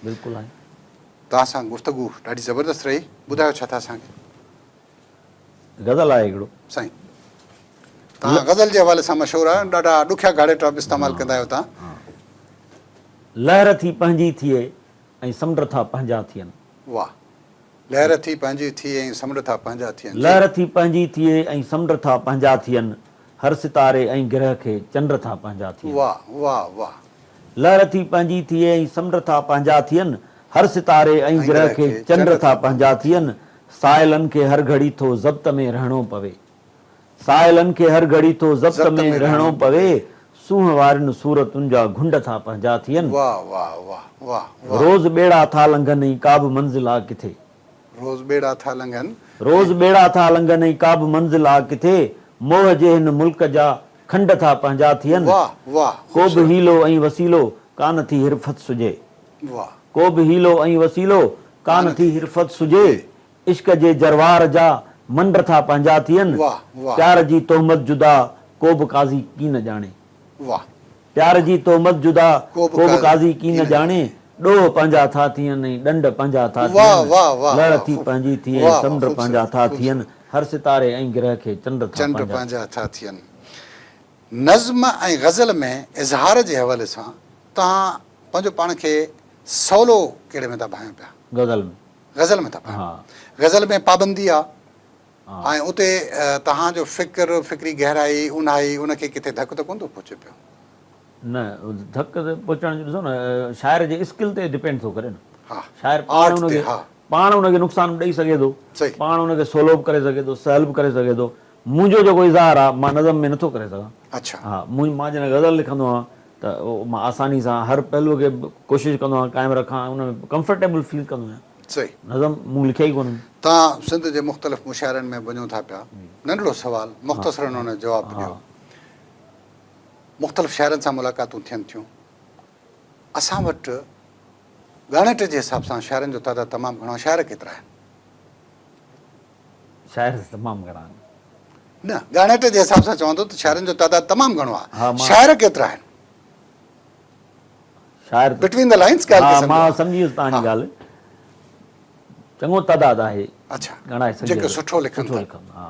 بلڪل آهي. توهان سان گفتگو ڏاڍي زبردست رهي ٻڌايو ڇا ٿا اسان کي. غزل آهي هڪڙو. سائين توهان غزل جي حوالي سان مشهور آهيو ڏاڍا ڏکيا گهاڙيٽا به استعمال ڪندا آهيو توهان. لهر ٿي پنهنجي ٿئي ۽ سمنڊ ٿا پنهنجا ٿين. واه. لهر ٿي پنهنجي ٿئي ۽ سمنڊ ٿا پنهنجا ٿين. جي. لهر ٿي پنهنجي ٿئي ۽ سمنڊ ٿا پنهنجا ٿين. هر ستاري ۽ گرهه کي چنڊ ٿا پنهنجا ٿين. واه واه واه. لهر ٿي پنهنجي ٿئي ۽ سمنڊ ٿا پنهنجا ٿين. هر ستاري ۽ گرهه کي چنڊ ٿا پنهنجا ٿين. سائلن کي هر گهڙي ٿو ضبط ۾ رهڻو پوي. سائلن کي هر گهڙي ٿو ضبط ۾ رهڻو پوي، سونهن وارين صورتن جا گهنڊ ٿا پنهنجا ٿين. واه واه واه واه واه. روز ٻيڙا ٿا لنگهن ۽ ڪا به منزل آ ڪٿي. روز ٻيڙا ٿا لنگهن ۽. روز ٻيڙا ٿا لنگهن ۽ ڪا به منزل آ ڪٿي، موهه جي هن ملڪ جا کنڊ ٿا پنهنجا ٿين. واه واه ڪو به حيلو ۽ وسيلو ڪانه ٿي حرفت سجهي. واه. ڪو به حيلو ۽ وسيلو ڪانه ٿي حرفت سجهي، عشق جي جروار جا منڊ ٿا پنهنجا ٿين، پيار جي تهمت جدا ڪو به قاضي ڪين ڄاڻي. پيار جي تهمت جدا ڪو به قاضي ڪين ڄاڻي، ڏوهه پنهنجا ٿا ٿين ۽ ڏنڊ پنهنجا ٿا ٿين، لهر ٿي پنهنجي ٿئي ۽ سمنڊ پنهنجا ٿا ٿين، هر ستاري ۽ گرهه کي چنڊ ٿا پنهنجا ٿين. نظم ۽ غزل ۾ اظهار جي حوالي سان توهان پنهنجو پاڻ کي سولو ڪهڙي ۾ ٿا ڀانئيو پيا؟ غزل ۾. غزل ۾ ٿا پايو. غزل ۾ پابندي آ ۽ اتي توهان جو فڪر، فڪري گهرائي، اونهائي ان کي ڪٿي ڌڪ ته ڪونه ٿو پهچي پيو؟ نه ڌڪ ته پهچڻ جو ڏسو نه شاعر جي اسڪل تي ڊپينڊ ٿو ڪري نه. شاعر پاڻ ان کي پاڻ ان کي نقصان به ڏئي سگهي ٿو، پاڻ ان کي سولو به ڪري سگهي ٿو، سهل به ڪري سگهي ٿو. منهنجو جيڪو اظهار آ مان نظم ۾ نٿو ڪري سگهان. ها مان جڏهن غزل لکندو آهيان ته مان آساني سان هر پهلوء کي ڪوشش ڪندو آهيان قائم رکان ۽ ان ۾ ڪمفرٽيبل فيل ڪندو آهيان. صحيح. نظم مون لکيا ئي ڪونهن. توهان سنڌ جي مختلف مشاعرن ۾ وڃو ٿا پيا. ننڍڙو سوال مختصراً ان جو جواب به ڏيو. مختلف شاعرن سان ملاقاتون ٿين ٿيون. اسان وٽ ڳاڻيٽي جي حساب سان شاعرن جو تعداد تمام گهڻو آهي. شاعر ڪيترا آهن؟ شاعر ته تمام گهڻا آهن. نه، ڳاڻيٽي جي حساب سان چوان ٿو ته شاعرن جو تعداد تمام گهڻو آهي. شاعر ڪيترا آهن؟ شاعر ته بٽوين the lines ڳالهه کي ها سمجهو. مان سمجهي ويس توهان جي ڳالهه. چڱو تعداد آهي. اڇا ڳڻائي سگهجي جيڪي ٿو. سٺو لکن سٺو ٿا. لکن ها.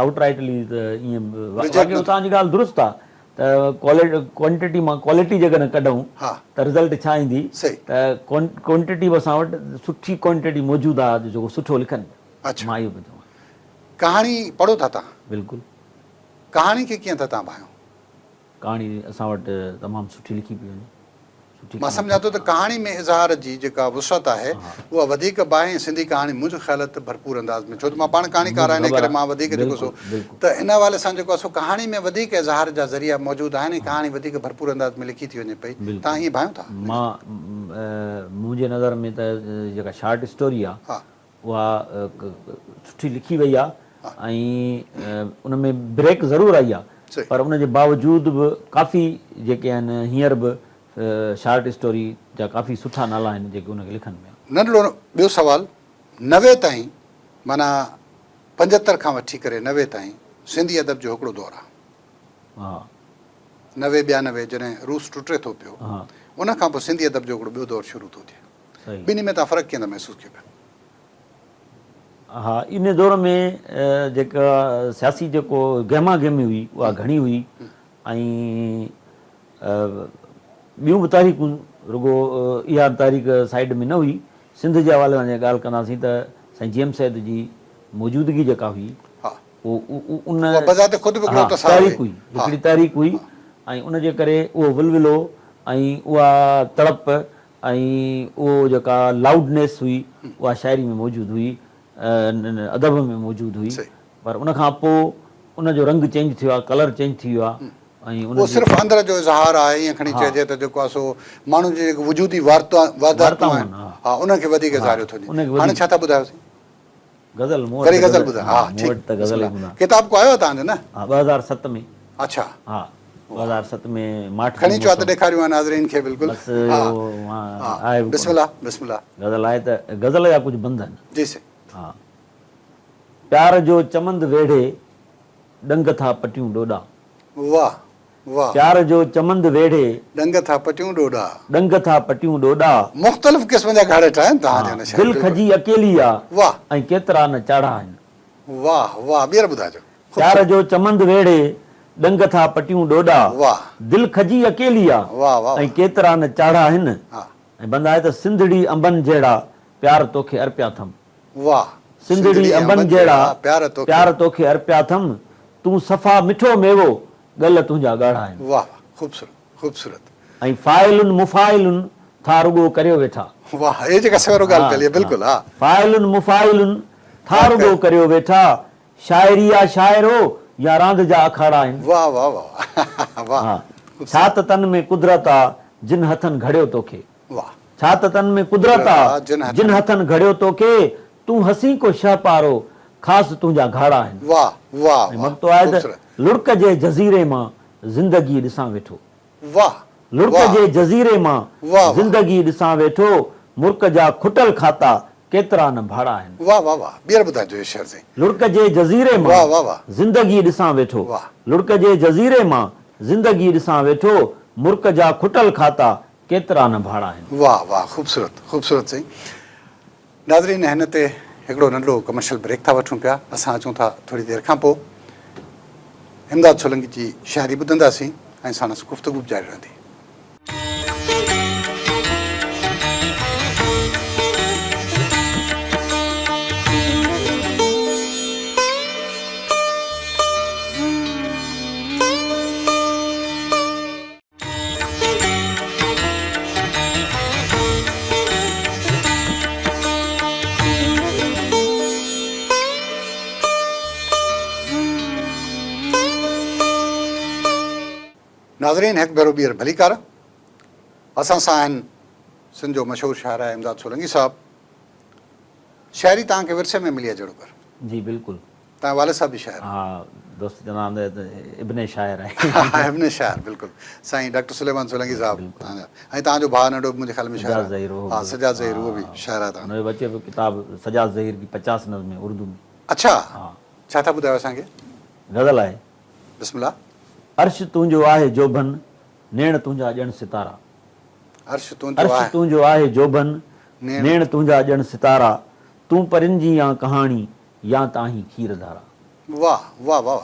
آئوٽ رائٽلي ته ائين Reject واقعي نه توهان جي ڳالهه درست آهي ته ڪوانٽٽي مان ڪوالٽي جيڪڏهن ڪڍون ها. ته رزلٽ ڇا ايندي صحيح. ته ڪوانٽٽي به اسان وٽ سٺي ڪوانٽٽي موجود آهي جيڪو سٺو لکن پيا. اڇا. مان اهو پيو چوان. ڪهاڻي پڙهو ٿا توهان؟ بلڪل. ڪهاڻي کي ڪيئن ٿا توهان ڀانيو؟ ڪهاڻي اسان وٽ تمام سٺي لکي پئي وڃي. سٺي مان سمجهان ٿو ته ڪهاڻي ۾ اظهار جي جيڪا وسعت آهي اها وڌيڪ به آهي ۽ سنڌي ڪهاڻي منهنجو خيال آهي ته ڀرپور انداز ۾ ڇو ته مان پاڻ ڪهاڻيڪار آهيان ان ڪري مان وڌيڪ جيڪو سو ته ان حوالي سان جيڪو آهي سو ڪهاڻي ۾ وڌيڪ اظهار جا ذريعا موجود آهن ۽ ڪهاڻي وڌيڪ ڀرپور انداز ۾ لکي ٿي وڃي پئي توهان ائين ڀانيو ٿا؟ مان منهنجي نظر ۾ ته جيڪا شارٽ اسٽوري آهي اها سٺي لکي وئي آهي ۽ ان ۾ بريڪ ضرور آئي آهي پر ان جي باوجود به ڪافي جيڪي آهن هينئر به شارٽ اسٽوري جا ڪافي سٺا نالا آهن جيڪي ان کي لکن پيا. ننڍڙو ٻيو سوال 90 تائين معنيٰ 75 کان وٺي ڪري 90 تائين سنڌي ادب جو هڪڙو دور آهي. 90 92 جڏهن روس ٽٽي ٿو پيو ان کان پوء سنڌي ادب جو هڪڙو ٻيو دور شروع ٿو ٿئي. ٻنهي ۾ توهان فرق ڪيئن ٿا محسوس ڪيو پيا؟ ها ان دور ۾ جيڪا سياسي جيڪو گهما گهمي هئي اها گهڻي هئي ۽ ٻيون به تحريڪون رڳو اها تحريڪ سائيڊ ۾ نه هئي سنڌ جي حوالي سان جيڪا ڳالهه ڪنداسين ته سائين جي ايم سيد جي موجودگي جيڪا هئي ان بذات خود به هڪڙو تحريڪ هئي هڪڙي تحريڪ هئي ۽ ان جي ڪري اهو ولولو ۽ اها تڙپ ۽ اهو جيڪا لائوڊنيس هئي اها شاعري ۾ موجود هئي ادب ۾ موجود هئي پر ان کان پوء ان جو رنگ چينج ٿيو آهي ڪلر چينج ٿي ويو آهي ۽ ان اهو صرف اندر جو اظهار آهي ائين کڻي چئجي ته جيڪو آهي سو ماڻهن جي جيڪي وجودي وارداتون آهن ها انهن کي وڌيڪ اظهاريو ٿو وڃي هاڻي ڇا ٿا ٻڌايو سائين؟ غزل مون وٽ وري غزل ٻڌايو ها مون وٽ ته غزل ئي هوندا. ڪتاب ڪو آيو آهي توهان جو نه؟ ها 2007 ۾. اڇا. ها 2007 ۾ ماٺ کڻي اچو ها ته ڏيکاريون ها ناظرين کي بلڪل. بس اهو آهي به بسم الله بسم الله. غزل آهي ته غزل جا ڪجهه بند آهن. جي سائين. ها پيار جو چمند ويڙهي ڏنگ ٿا پٽيون ڏوڏا. واه واه. پيار جو چمند ويڙهي. ڏنگ ٿا پٽيون ڏوڏا. ڏنگ ٿا پٽيون ڏوڏا. مختلف قسم جا گهاڙيٽا آهن توهان جا هن شعر. دل کجي اڪيلي آ. واه. ۽ ڪيترا نه چاڙها آهن. واه واه ٻيهر ٻڌائجو. پيار جو چمند ويڙهي ڏنگ ٿا پٽيون ڏوڏا. واه. دل کجي اڪيلي آ. واه واه. ۽ ڪيترا نه چاڙها آهن. ها. ۽ بند آهي ته سنڌڙي انبن جهڙا پيار توکي ارپيا ٿم. واه. سنڌڙي انبن جهڙا پيار توکي ارپيا ٿم، تون صفا مٺو ميوو، ڳل تنهنجا ڳاڙها آهن. واه واه خوبصورت خوبصورت. ۽ فاعلن مفاعلن ٿا رڳو ڪريو ويٺا. واه هي جيڪا سويرو ڳالهه ڪئي بلڪل ها. فاعلن مفاعلن ٿا رڳو ڪريو ويٺا، شاعري آ شاعرو يا راند جا اکاڙا آهن. واه واه واه واه ڇا ته تن ۾ قدرت آ جن هٿن گهڙيو توکي. واه. ڇا ته تن ۾ قدرت آ، جن هٿن گهڙيو توکي، تون حسين ڪو شهپارو، خاص تنهنجا گهاڙا آهن. واه واه ۽ واه مقطعو آهي ته خوبصورت. لڙڪ جي جزيري مان زندگي ڏسان ويٺو. واه لڙڪ واه. جي جزيري مان واه واه. زندگي ڏسان ويٺو، مرڪ جا کٽل کاتا ڪيترا نه ڀاڙا آهن. واه واه واه ٻيهر ٻڌائجو اهو شعر سائين. لڙڪ جي جزيري مان واه واه واه. زندگي ڏسان ويٺو. واه. لڙڪ جي جزيري مان زندگي ڏسان ويٺو، مرڪ جا کٽل کاتا ڪيترا نه ڀاڙا آهن. واه واه خوبصورت خوبصورت سائين ناظرين هن تي هڪڙو ننڍڙو ڪمرشل بريڪ ٿا وٺون پيا اسان اچون ٿا ٿوري دير کان پوء امداد سولنگي جي شاعري ٻڌنداسين ۽ ساڻس گفتگو به جاري رهندي. ناظرين هڪ ڀيرو ٻيهر ڀليڪار اسان سان آهن سنڌ جو مشهور شاعر آهي امداد سولنگي صاحب. شاعري توهان کي ورثي ۾ ملي آهي جهڙوڪر. جي بلڪل. توهان جا والد صاحب به شاعر. ها دوست چوندا آهن ته ابن شاعر آهي. ها ابن شاعر بلڪل سائين ڊاڪٽر سليمان سولنگي صاحب توهان جا ۽ توهان جو ڀاء ننڍو به منهنجي خيال ۾ شاعر سجاد ظهير اهو ها سجاد ظهير اهو به شاعر آهي توهان جو. هن جو به اچي پيو ڪتاب سجاد ظهير ڪي پچاس نظمين اردو ۾. اڇا ڇا ٿا ٻڌايو اسان کي. غزل آهي. بسم الله. عرش تنهنجو آهي جوڀن، نيڻ تنهنجا ڄڻ ستارا. عرش تنهنجو عرش تنهنجو آهي جوڀن، نيڻ تنهنجا ڄڻ ستارا. تون پرين جي يان ڪهاڻي، يا ته آهين کير ڌارا. واه واه واه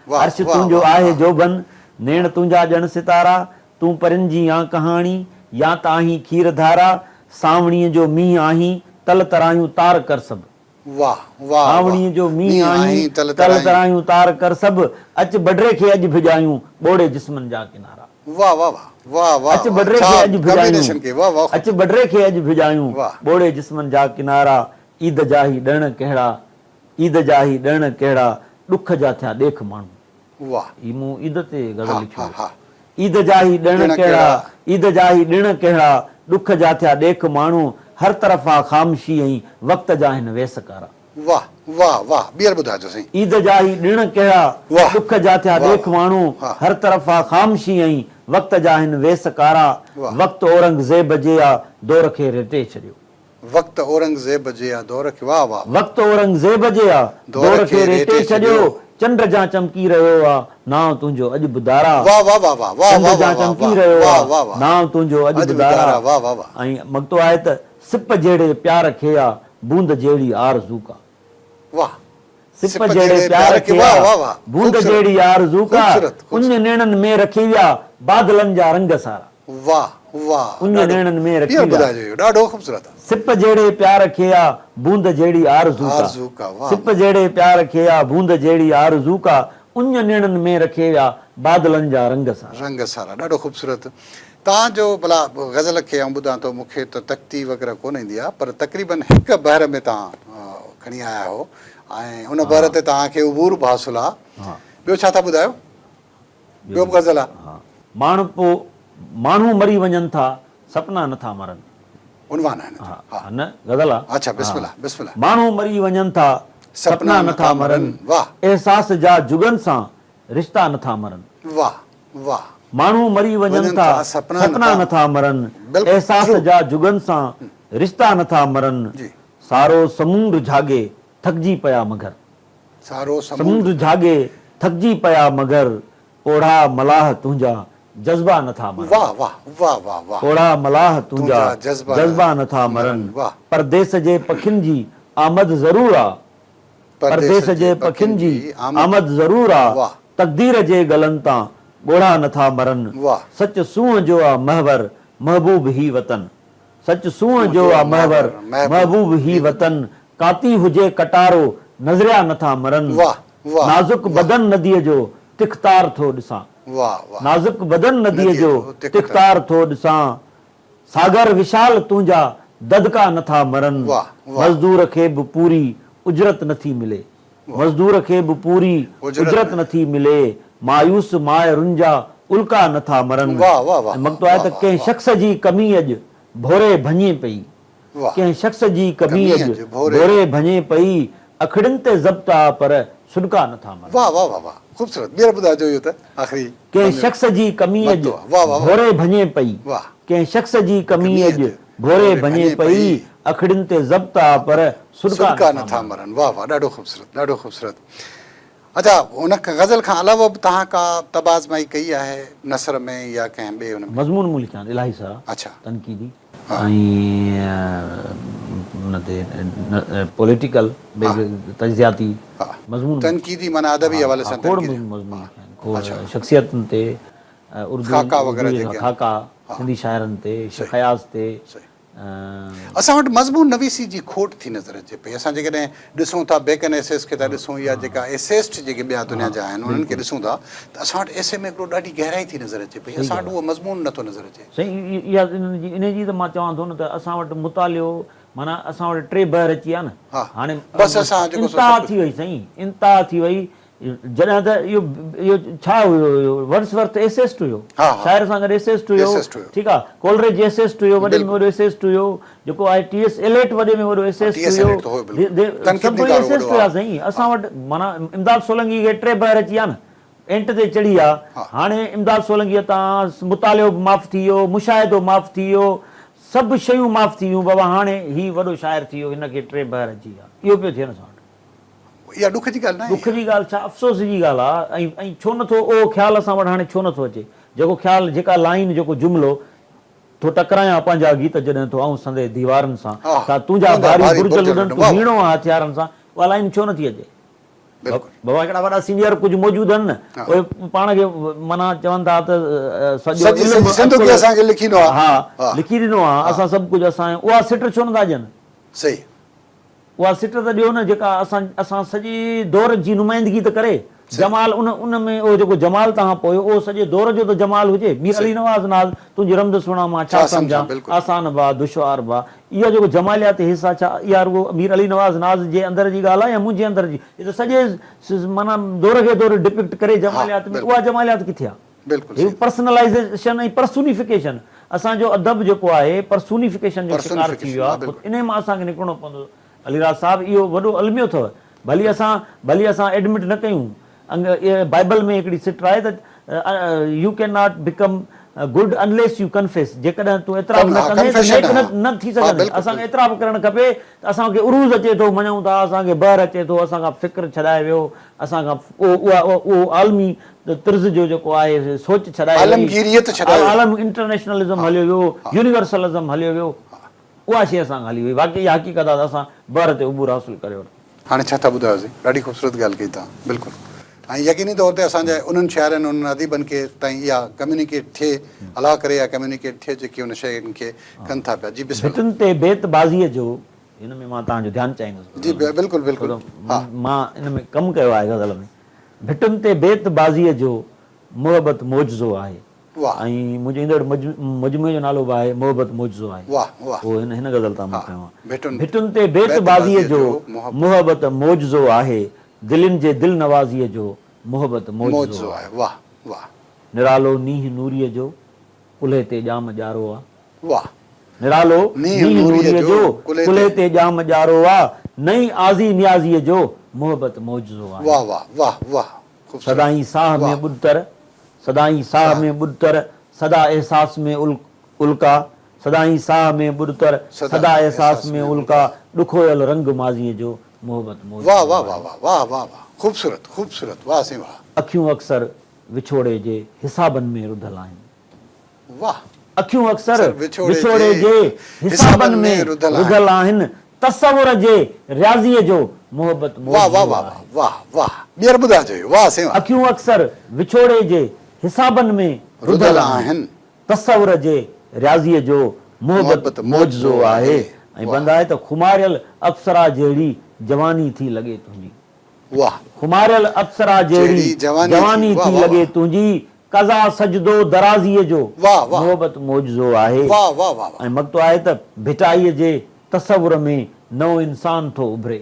واه عرش تنهنجو آهي جوڀن، نيڻ تنهنجا ڄڻ ستارا. تون پرين جي يان ڪهاڻي، يا ته آهين کير ڌارا. سانوڻيء جو مينهن آهين، تل ترايون تار ڪر سڀ. واه واه واه سانوڻيء جو مينهن آهين، تل ترايون تار ڪر سڀ، اچ بڊري کي اڄ ڀڄايون، ٻوڙي جسمن جا ڪنارا. واه واه واه واه واه اچ بڊري ڇا کي اڄ ڀڄايون، ڪمبينيشن ڪئي واه واه اچ بڊري کي اڄ ڀڄايون، واه. ٻوڙي جسمن جا ڪنارا، عيد جا هي ڏڻ ڪهڙا، عيد جا هي ڏڻ ڪهڙا، ڏک جا ٿيا ڏيک ماڻهو. واه. هي مون عيد تي غزل ها لکيو ها هو. ها. عيد جا هي ڏڻ ڏڻ ڪهڙا، ڪهڙا. عيد جا هي ڏڻ ڪهڙا، ڏک جا ٿيا ڏيک ماڻهو، هر طرف آ خامشي ۽ وقت جا هن ويس ڪارا. واه واه واه ٻيهر ٻڌائجو سائين. عيد جا هي ڏڻ ڪهڙا، واه ڏک جا ٿيا واه ڏيک ماڻهو، ها. هر طرف آ خامشي ۽ وقت جا هن ويس ڪارا، واه. وقت اورنگزيب جي آ دور کي ريٽي ڇڏيو. وقت اورنگزيب جي آ دور کي واه واه. وقت اورنگزيب جي آ دور کي ريٽي ڇڏيو، چنڊ جان چمڪي رهيو آ نانء تنهنجو اڄ به دارا. واه واه واه واه واه چنڊ واه جان واه چمڪي واه رهيو واه آ واه واه نانء تنهنجو اڄ اڄ به به دارا دارا. واه واه واه. ۽ مقطعو آهي ته سپ جهڙي پيار کي آ بوند جهڙي آرزو ڪا. واه سپ جهڙي پيار کي آ بوند جهڙي آرزو ڪا. اڃ نيڻن ۾ رکي ويا بادلن جا رنگ سارا. واه واه اڃ ڏاڍو نيڻن ۾ رکي ٻيهر ويا. ٻڌائجو اهو ڏاڍو خوبصورت آ. سپ جهڙي پيار کي آ بوند جهڙي آرزو ڪا. آرزو ڪا واه سپ جهڙي پيار کي آ بوند جهڙي آرزو ڪا. اڃ نيڻن ۾ رکي ويا بادلن جا رنگ سارا. رنگ سارا ڏاڍو خوبصورت. توهان جو ڀلا غزل کي آئون ٻڌان ٿو مون کي ته تقطيع وغيره ڪونه ايندي آ پر تقريبن هڪ بحر ۾ توهان کڻي آيا آهيو ۽ ان بحر تي توهان کي عبور به حاصل آ. ٻيو ڇا ٿا ٻڌايو؟ ٻيو به غزل آ. ماڻهپو، ماڻهو مري وڃن ٿا، سپنا نه ٿا مرن. عنوان آهي هن جو. ها نه غزل آ. اڇا بسم الله بسم الله. ماڻهو مري وڃن ٿا، سپنا نه ٿا مرن. واه. احساس جا جڳن سان رشتا نه ٿا مرن. واه واه. ماڻهو مري وڃن ٿا، سپنا نه ٿا مرن. احساس جا جڳن سان رشتا نه ٿا مرن. سارو سمونڊ جهاڳي ٿڪجي پيا مگر. سارو سمنڊ جهاڳي ٿڪجي پيا مگر پوڙها ملاح تنهنجا جذبا نه ٿا مرن. واه واه واه واه واه. پوڙها ملاح تنهنجا جذبا نه ٿا مرن. پرديس جي پکين جي آمد ضرور آ. پرديس جي پکين جي آمد ضرور آ. تقدير جي ڳلن تان ڳوڙها نه ٿا مرن. سچ سونهن جو آ محور محبوب هي وطن. سچ سونهن جو آ محور، محبوب هي وطن، ڪاتي هجي ڪٽارو، نظريا نه ٿا مرن. نازڪ بدن نديء جو تختار ٿو ڏسان. نازڪ بدن نديء جو تختار ٿو ڏسان. ساگر وشال تنهنجا ددڪا نه ٿا مرن. مزدور کي به پوري اجرت نه ٿي ملي. مزدور کي به پوري اجرت نه ٿي ملي، مايوس مائرن جا الڪا نه ٿا مرن. ۽ مقطعو آهي ته ڪنهن شخص جي ڪمي اڄ ڀوري ڀڃي پئي، ڪنهن شخص جي ڪمي اڄ ڀوري ڀڃي پئي، اکڙين تي ضبط آ پر سڏڪا نه ٿا مرن. ڪنهن شخص جي ڪمي اڄ ڀوري ڀڃي پئي، ڪنهن شخص جي ڪمي اڄ ڀوري ڀڃي پئي، اکڙين تي ضبط آ پر سڏڪا نه ٿا مرن. واه واه ڏاڍو خوبصورت ڏاڍو خوبصورت. اڇا ان غزل کان علاوه به توهان ڪا طبع آزمائي ڪئي آهي نثر ۾ يا ڪنهن ٻئي ان ۾؟ مضمون مون لکيا آهن الاهي سارا اڇا. تنقيدي ۽ ان تي پوليٽيڪل تجزياتي مضمون تنقيدي معنيٰ ادبي حوالي سان کوڙ مضمون لکيا آهن کوڙ شخصيتن تي اردو خاڪا وغيره جيڪي خاڪا سنڌي شاعرن تي شيخ اياز تي اسان وٽ مضمون نويسي جي کوٽ ٿي نظر اچي پئي. اسان جيڪڏهن ڏسون ٿا بيڪن ايسيز کي ٿا ڏسون يا جيڪا ايسيسٽ جيڪي ٻيا دنيا جا آهن انهن کي ڏسون ٿا ته اسان وٽ ايسي ۾ هڪڙو ڏاڍي گهرائي ٿي نظر اچي پئي. اسان وٽ اهو مضمون نٿو نظر اچي. سائين اها انهي جي ته مان چوان ٿو نه ته اسان وٽ مطالعو معنيٰ اسان وٽ ٽي بحر اچي ويا نه هاڻي بس اسان جيڪو انتها ٿي وئي سائين انتها ٿي وئي. جڏهن ته اهو اهو ڇا هيو اهو ورڊس ورٿ ايسيسٽ هيو شاعر سان گڏ ايسيسٽ هيو ٺيڪ آ ڪولرج ايسيسٽ هيو وڏي ۾ وڏو ايسيسٽ هيو جيڪو آهي ٽي ايس ايليٽ وڏي ۾ وڏو ايسيسٽ هيو سڀ ڪوئي ايسيسٽ هيا سائين اسان وٽ معنيٰ امداد سولنگي کي ٽي بحر اچي ويا نه اينٽ تي چڙهي ويا هاڻي امداد سولنگي تان مطالعو به معاف ٿي ويو مشاهدو معاف ٿي ويو سڀ شيون معاف ٿي ويون بابا هاڻي هي وڏو شاعر ٿي ويو هن کي ٽي بحر اچي ويا اهو پيو ٿئي نه اسان وٽ. اها ڏک جي ڳالهه ناهي. ڏک جي ڳالهه ڇا افسوس جي ڳالهه آ ۽ ۽ ڇو نٿو اهو خيال اسان وٽ هاڻي ڇو نٿو اچي جيڪو خيال جيڪا لائين جيڪو جملو ٿو ٽڪرايان پنهنجا گيت جڏهن ٿو آئون سندي ديوارن سان ٿا تنهنجا ڀاري برج لڏن تون هيڻو آن هٿيارن سان اها لائين ڇو نٿي اچي بابا هڪڙا وڏا سينيئر ڪجهه موجود آهن نه اهي پاڻ کي معنيٰ چون ٿا ته سڄو علم سنڌ کي اسان کي لکي ڏنو آ ها لکي ڏنو آ اسان سڀ ڪجهه اسان اها سٽ ڇو نٿا ڏين صحيح اها سٽ ته ڏيو نه جيڪا اسان اسان سڄي دور جي نمائندگي ته ڪري. جمال ان ان ۾ اهو جيڪو جمال توهان پويو اهو سڄي دور جو ته جمال هجي. مير علي نواز ناز تنهنجي رمز سڻان مان ڇا سمجهان آسان با دشوار با اها جيڪو جمالياتي حس آ ڇا اها رڳو مير علي نواز ناز جي اندر جي ڳالهه آ يا منهنجي اندر جي هي ته سڄي معنيٰ دور کي دور ڊپڪٽ ڪري جماليات ۾ اها جماليات ڪٿي آ. هي پرسنلائيزيشن ۽ پرسونيفڪيشن اسان جو ادب جيڪو آهي پرسونيفڪيشن جو شڪار ٿي ويو آهي انهي مان اسان کي نڪرڻو پوندو علي راز صاحب اهو وڏو الميو اٿو ڀلي اسان ڀلي اسان ايڊمٽ نه ڪيون بائبل ۾ هڪڙي سٽ آهي ته you can not become good unless you confess جيڪڏهن تون اعتراف نه ڪندين ته نيڪ نه ٿي سگهندين اسان کي اعتراف ڪرڻ کپي ته اسان کي عروض اچي ٿو مڃون ٿا اسان کي بحر اچي ٿو اسان کان فڪر ڇڏائي ويو اسان کان اهو اهو عالمي طرز جو جيڪو آهي سوچ ڇڏائي وئي، عالمگيريت ڇڏائي وئي. عالم انٽرنيشنلزم هليو ويو، يونيورسلزم هليو ويو، اها شيء اسان کان هلي وئي. واقعي اها حقيقت آهي ته اسان بحر تي عبور حاصل ڪري ورتو. هاڻي ڇا ٿا ٻڌايو سائين. ڏاڍي خوبصورت ڳالهه ڪئي توهان بلڪل ۽ يقيني طور تي اسان جي انهن شاعرن انهن اديبن کي تائين اها ڪميونيڪيٽ ٿئي الله ڪري اها ڪميونيڪيٽ ٿئي جيڪي ان شين کي ڪن ٿا پيا جي بسم الله. ڀٽن تي بيت بازيء جو هن ۾ مان توهان جو ڌيان چاهيندس. جي بلڪل بلڪل ها. مان ان ۾ ڪم ڪيو آهي غزل ۾. ڀٽن تي بيت بازيء جو محبت معجزو آهي ۽ منهنجو ايندڙ مجموعي جو نالو به آهي محبت معجزو آهي. اهو هن هن غزل تان مان کنيو آهي. ڀٽن تي بيت بازيء جو محبت معجزو آهي، دلين جي دلنوازيء جو محبت معجزو آهي. نرالو نينهن نوريء جو ڪلهي تي ڄام ڄارو آ. واھ. نرالو نينهن نوريء جو ڪلهي تي ڄام ڄارو آ. نئين آزي نيازيء جو محبت معجزو آهي. واھ واھ واھ واھ خوبصورت. سدائين ساهه ۾ ٻڏتر سدائين ساهه ۾ ٻڏتر سدا احساس ۾ الڪا سدائين ساهه ۾ ٻڏتر سدا احساس ۾ الڪا ڏکويل رنگ ماضيء جو محبت معجزو واھ واھ واھ واھ واھ واھ واھ خوبصورت خوبصورت واھ سائين واھ. اکيون اڪثر وڇوڙي جي حسابن ۾ رڌل آهن. واھ. اکيون اڪثر وڇوڙي جي حسابن ۾ رڌل آهن. تصور جي رياضيء جو محبت معجزو آهي. واھ واھ ٻيهر ٻڌائجو اهو واھ سائين واھ. اکيون اڪثر وڇوڙي جي حسابن ۾ رڌل آهن. تصور جي رياضيء جو محبت معجزو آهي. ۽ بند آهي ته خماريل اپسرا جهڙي جواني ٿي لڳي تنهنجي. واھ. خماريل اپسرا جهڙي جواني ٿي لڳي تنهنجي، قضا سجدو درازيء جو محبت معجزو آهي. ۽ مقطعو آهي ته ڀٽائيء جي تصور ۾ نئون انسان ٿو اڀري.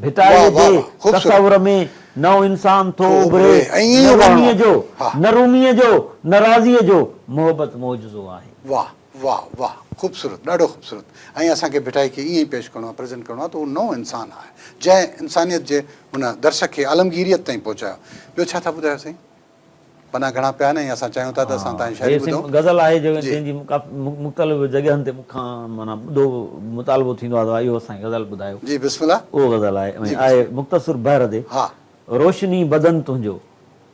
ڀٽائيء جي تصور ۾ نئون انسان ٿو اڀري، نه روميء جو، نه روميء جو، نه رازيء جو محبت معجزو آهي. واھ واھ خوبصورت ڏاڍو خوبصورت ۽ اسان کي ڀٽائي کي ائين ئي پيش ڪرڻو آهي پريزنٽ ڪرڻو آهي ته هو نئون انسان آهي جنهن انسانيت جي ان درس کي عالمگيريت تائين پهچايو ٻيو ڇا ٿا ٻڌايو سائين پنا گهڻا پيا آهن ۽ اسان چاهيون ٿا ته اسان تان شاعري ٻڌون غزل آهي جنهن جي مختلف جڳهن تي مون کان معنيٰ ٻڌو مطالبو ٿيندو آهي ته اهو اسان کي غزل ٻڌايو جي بسم الله اهو غزل آهي ۽ آهي مختصر بحر تي ها روشني بدن تنهنجو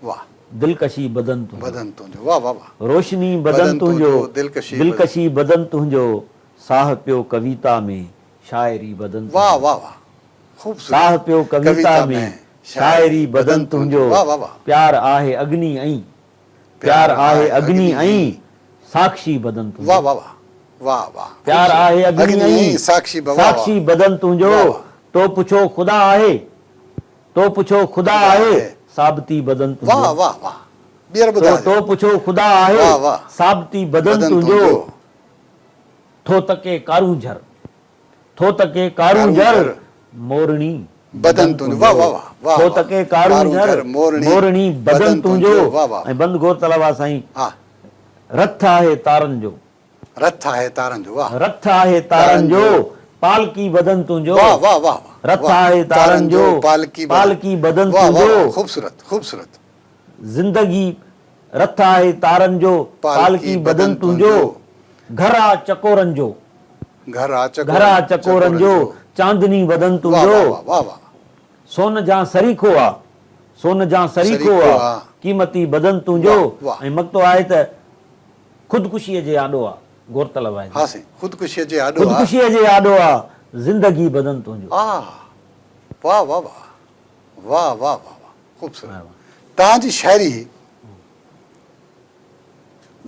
واه. دلڪشي بدن تنهنجو. بدن تنهنجو واه واه واه. روشني بدن تنهنجو دلڪشي بدن تنهنجو ساهه پيو ڪويتا ۾ شاعري بدن تنهنجو. واه واه واه خوبصورت. ساهه پيو ڪويتا ۾ شاعري بدن تنهنجو واه واه واه. پيار آهي اگني ۽ پيار آهي اگني ۽ ساکشي بدن تنهنجو. واه واه واه واه واه پيار آهي اگني ۽ ساکشي بدن تنهنجو تو پڇو خدا آهي. تو پڇو خدا آهي، ثابتي بدن تنهنجو. واه واه واه ٻيهر ٻڌاء تو پڇو خدا آهي، ثابتي بدن تنهنجو. ٿو تڪي ڪارونجهر، ٿو تڪي ڪارونجهر، مورڻي بدن تنهنجو. واه واه واه واهه ٿو واهه تڪي ڪارونجهر مورڻي بدن تنهنجو واهه واهه ۽ بند غور طلب آ سائين ها. رٿ آهي تارن جو. رٿ آهي تارن جو واهه. رٿ آهي تارن جو پالڪي بدن تنهنجو. واهه واهه واهه رٿ آهي تارن جو پالڪي پالڪي بدن واهه واهه تنهنجو. خوبصورت خوبصورت. زندگي رٿ آهي تارن جو پالڪي بدن تنهنجو گهر آ چڪورن جو. گهر آ گهر آ چڪورن جو چاندني بدن تنهنجو. واهه واهه واهه. سون جان سريکو آ سون جان سريکو آ قيمتي بدن تنهنجو ۽ مقطعو آهي ته خودڪشيء جي آڏو آ غور طلب آهي. ها سائين خودڪشيء جي آڏو آ. خودڪشيء جي آڏو آ زندگي بدن تنهنجو. آه واه واه واه واه واه واه واه خوبصورت توهان جي شاعري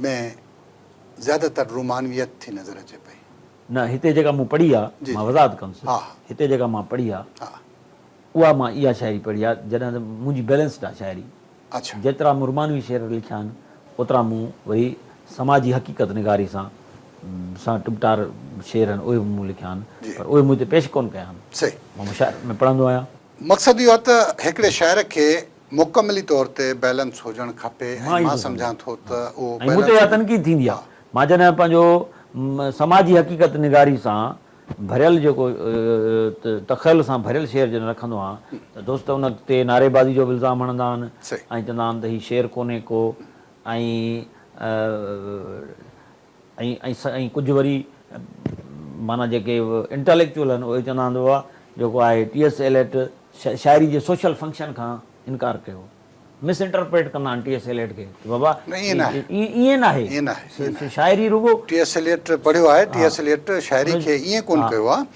۾ زياده تر رومانويت ٿي نظر اچي پئي. نه هتي جيڪا مون پڙهي آ مان وضاحت ڪندس هتي جيڪا مان پڙهي آ اها مان اها شاعري پڙهي آ جڏهن ته منهنجي بيلنسڊ آ شاعري جيترا مون رومانوي شعر لکيا آهن اوترا مون وري سماجي حقيقت نگاري سان سان ٽمٽار شعر آهن اهي به مون لکيا آهن پر اهي مون هتي پيش ڪونه ڪيا آهن مان مشاعرن ۾ پڙهندو آهيان. مقصد اهو آهي ته هڪڙي شاعر کي مڪملي طور تي بيلنس هجڻ کپي ۽ مان سمجهان ٿو ته اهو ۽ مون تي اها تنقيد ٿيندي آهي مان جڏهن پنهنجو سماجي حقيقت نگاري سان ڀريل جيڪو تخيل سان ڀريل شعر جڏهن رکندو آهيان ته دوست ان تي نعري بازي جو به الزام هڻندا آهن ۽ چوندا آهن ته هي شعر ڪونهي ڪو ۽ ۽ ۽ ڪجهه وري معنيٰ جيڪي انٽليڪچوئل آهن اهي چوندا آهن ته بابا جيڪو آهي ٽي ايس ايليٽ شاعري جي سوشل فنڪشن کان انڪار ڪيو. مس انٽرپريٽ ڪندا آهن ٽي ايس ايليٽ کي ته بابا ائين ناهي ائين ناهي شاعري رڳو ٽي ايس ايليٽ پڙهيو آهي ٽي ايس ايليٽ شاعري کي ائين ڪونه ڪيو آهي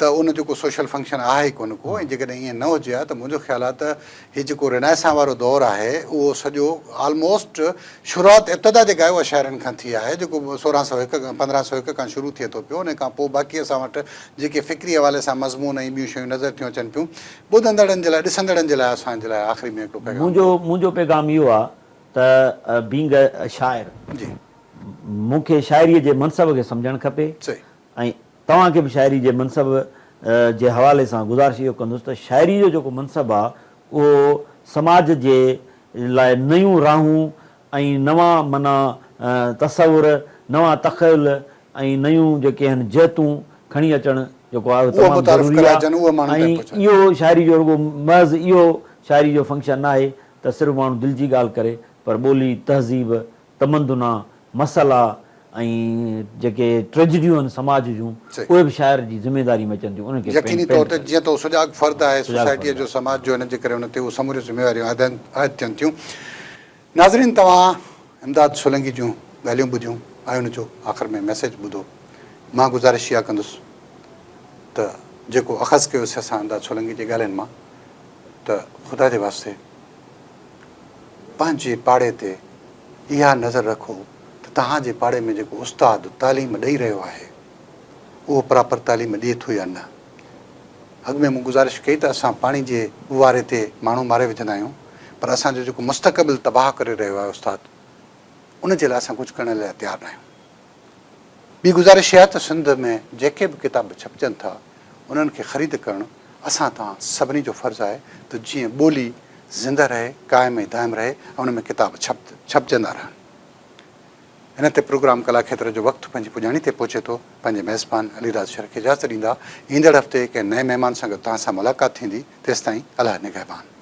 ته ان جو ڪو سوشل فنڪشن آهي ئي ڪونه ڪو ۽ جيڪڏهن ائين نه هجي ها ته منهنجو خيال آهي ته هي جيڪو رينائسان وارو دور آهي اهو سڄو آلموسٽ شروعات ابتدا جيڪا آهي اها شاعرن کان ٿي آهي جيڪو 1601 کان 1501 کان شروع ٿئي ٿو پيو ان کان پوء باقي اسان وٽ جيڪي فڪري حوالي سان مضمون ۽ ٻيون شيون نظر ٿيون اچن پيون ٻڌندڙن جي لاء ڏسندڙن جي لاء اسان جي لاء آخري ۾ هڪڙو پيغام منهنجو منهنجو پيغام اهو آهي ته بينگ ا شاعر جي. مون کي شاعريء جي منصب کي سمجهڻ کپي صحيح. ۽ توهان کي به شاعري جي منصب جي حوالي سان گذارش اهو ڪندس ته شاعري جو جيڪو منصب آ اهو سماج جي لاء نيون راهون ۽ نوان معنيٰ تصور، نوان تخيل ۽ نيون جيڪي آهن جهتون کڻي اچڻ جيڪو آهي اهو اهو تمام متعارف ضروري آ ڪرائجن اهو ماڻهن ۽ تائين پهچائجن. اهو شاعري جو رڳو محض اهو شاعري جو فنڪشن ناهي ته صرف ماڻهو دل جي ڳالهه ڪري پر ٻولي، تهذيب، تمدنا، مسئلا ۽ جيڪي ٽريجڊيون آهن سماج جون اهي به شاعر جي ذميداري ۾ اچن ٿيون انهن کي يقيني پينٽ طور تي ڪري. جيئن ته هو سجاڳ فرد آهي سجاڳ سوسائٽيء فرد جو آهي. سماج جو ان جي ڪري ان تي اهي سموريون ذميواريون عائد ٿين ٿيون. ناظرين توهان امداد سولنگي جون ڳالهيون ٻڌيون ۽ ان جو آخر ۾ ميسيج ٻڌو. مان گذارش اها ڪندس ته جيڪو اخذ ڪيوسي اسان امداد سولنگي جي ڳالهين مان ته خدا جي واسطي پنهنجي پاڙي تي اها نظر رکو ته توهان جي پاڙي ۾ جيڪو استاد تعليم ڏئي رهيو آهي اهو پراپر تعليم ڏئي ٿو يا نه. اڳ ۾ مون گذارش ڪئي ته اسان پاڻي جي واري تي ماڻهو ماري وجهندا آهيون پر اسان جو جيڪو مستقبل تباهه ڪري رهيو آهي استاد ان جي لاء اسان ڪجهه ڪرڻ لاء تيار ناهيون. ٻي گذارش اها ته سنڌ ۾ جيڪي به ڪتاب ڇپجن ٿا انهن کي خريد ڪرڻ اسان توهان سڀني جو فرض آهي ته جيئن ٻولي زنده رهي، قائم ۽ دائم رهي ۽ ان ۾ ڪتاب ڇپجندا رهن. هن تي پروگرام ڪلا کيتر جو وقت پنهنجي پڄاڻي تي پهچي ٿو. پنهنجي ميزبان علي راز شر کي اجازت ڏيندا. ايندڙ هفتي ڪنهن نئين مهمان سان گڏ توهان سان ملاقات ٿيندي. تيستائين الله نگهبان.